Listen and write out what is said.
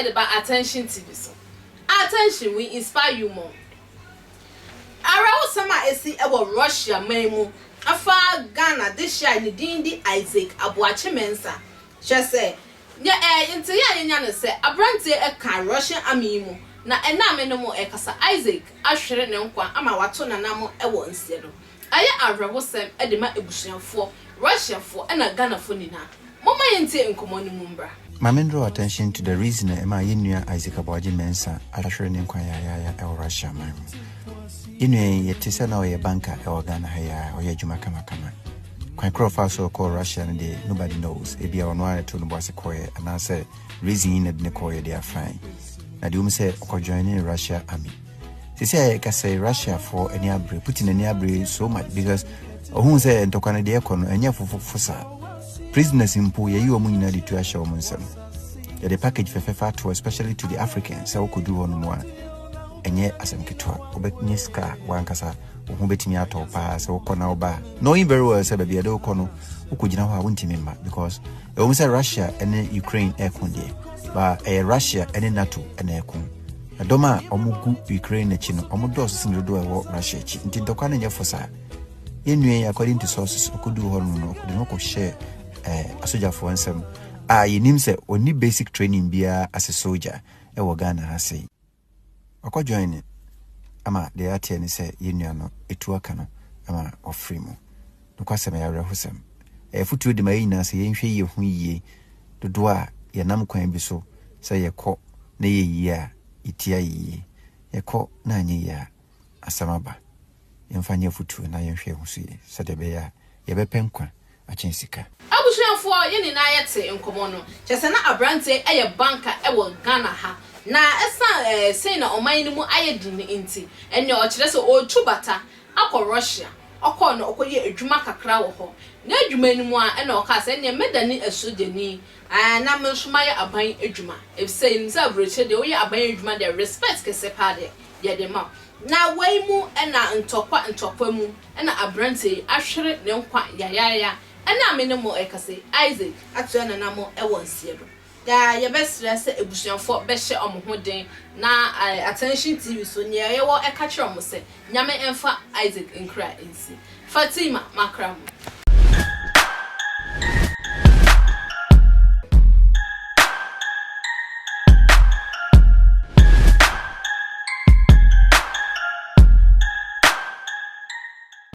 de ba Attention TV so. Attention, we inspire you more. Awerɛhosɛm a esi wɔ Russia man mu afa Ghana dehye a ne din de Isaac Aboakye Mensah. Kyerɛ sɛ, nea ɛɛ nteeɛ a yɛanya ne sɛ aberanteɛ ka Russian Army yi mu na ɛnnɛ a me ne mo rekasa Isaac ahwere ne nkwa ama wato n'anam wɔ nseɛ do. Ɛyɛ awerɛhosɛm de ma abusuafoɔ, Russiafoɔ ɛna Ghanafoɔ nyinaa. Momma yɛntie nkɔmmɔ no mu mbra. Ma me draw attention to the reason a ɛmaa yɛn nua Isaac Aboagye Mensah ahwere ne nkwa yaayaaya ɛwɔ Russia man mu. Yɛn nua yi, yɛte sɛ na ɔyɛ banker ɛwɔ Ghana ha yi ara, ɔyɛ adwuma kamakama. Kwan korɔ ɔfaa so ɔkɔɔ Russia no deɛ, nobody knows. Ebia ɔno ara na ɛtoo ne bo ase kɔeɛ anaasɛ reason yi na ɛde no kɔeɛ deɛ a fine. Na deɛ ɛwom sɛ ɔkɔ joinee Russia army. Sisi a yɛkasa yi Russiafoɔ ani abere, Putin ani abere so much because ɔhuu sɛ ntɔkwa no deɛ ɛkɔ no ɛnyɛ fofofo saa. Prisoners mpo yɛyi wɔn nyinaa de tu ahyɛ wɔn nsam. Yɛde package fɛfɛɛfɛ ato especially to the Africans sɛ wokɔduru hɔ nom a ɛnyɛ asɛm ketewa. Wobɛnya sika a wankasa wo ho bɛtumi atɔ wo paa sɛ wokɔ na woba a. Knowing very well sɛ baabi a yɛde wokɔ no wokɔgyina hɔ a wontumi mma because ɛwom sɛ Russia ne Ukraine ɛko deɛ but ɛyɛ Russia ne NATO na ɛko. Ɛdɔm a wɔgu Ukraine akyi no, wɔdɔɔso sen dodoɔ a ɛwɔ Russia akyi. Nti ntɔkwa no nyɛ fo saa. Yɛn nua yi, according to sources, ɔkɔduu hɔ nom no, ɔde ne ho kɔhyɛɛ eh, asogyafoɔ nsam a yɛnim sɛ ɔnni basic training biara as a soldier ɛwɔ Ghana ha sei. Wakɔ join ne ama deɛ yɛateɛ ne sɛ yɛn nua no ɛtu aka no ama wafiri mu. Nokwasɛm ɛyɛ awerɛhosɛm. Ɛyɛ fotuo de ma yɛn nyinaa sɛ yɛnhwɛ yie ho yie dodoɔ a yɛnam kwan bi so sɛ yɛkɔ na ɛyɛ yie a, yɛti ayɛ yie. Yɛkɔ na anyɛ yie a, asɛm aba. Yɛmfa nyɛ afotuo na yɛnhwɛ yɛn ho so yie sɛdeɛ ɛbɛyɛ a yɛbɛpɛ nkwa akyɛn sika. Abusuafoɔ, yɛn nyinaa yɛte nkɔmmɔ no. Kyerɛ sɛ na aberanteɛ yi yɛ banker wɔ Ghana ha. Na ɛsiane sei na ɔman no mu ayɛ den nti, ɛnneɛ ɔkyerɛ sɛ ɔretu bata akɔ Russia. Ɔkɔɔ no ɔkɔyɛɛ adwuma kakra wɔ hɔ. N'adwuma no mu ara ɛna ɔkaa sɛ ɛnneɛ mɛdane asugyani na me nso mayɛ aban adwuma. Efisɛ yɛnim sɛ aburokyire deɛ woyɛ aban adwuma deɛ respect kɛseɛ paa deɛ yɛde ma wo. Na wei mu na ntɔkwa ntɔkwa mu na aberanteɛ yi ahwere ne nkwa yayaaya. Ɛnnɛ a me ne mo rekasa yi, Isaac atoa nanamo wɔ nseɛ do. Daa yɛbɛsrɛ sɛ abusuafoɔ bɛhyɛ wɔn ho den na Attention TV so nea yɛwɔ ka kyerɛ wɔn sɛ Nyame mfa Isaac nkra nsi. Fatima makra mo.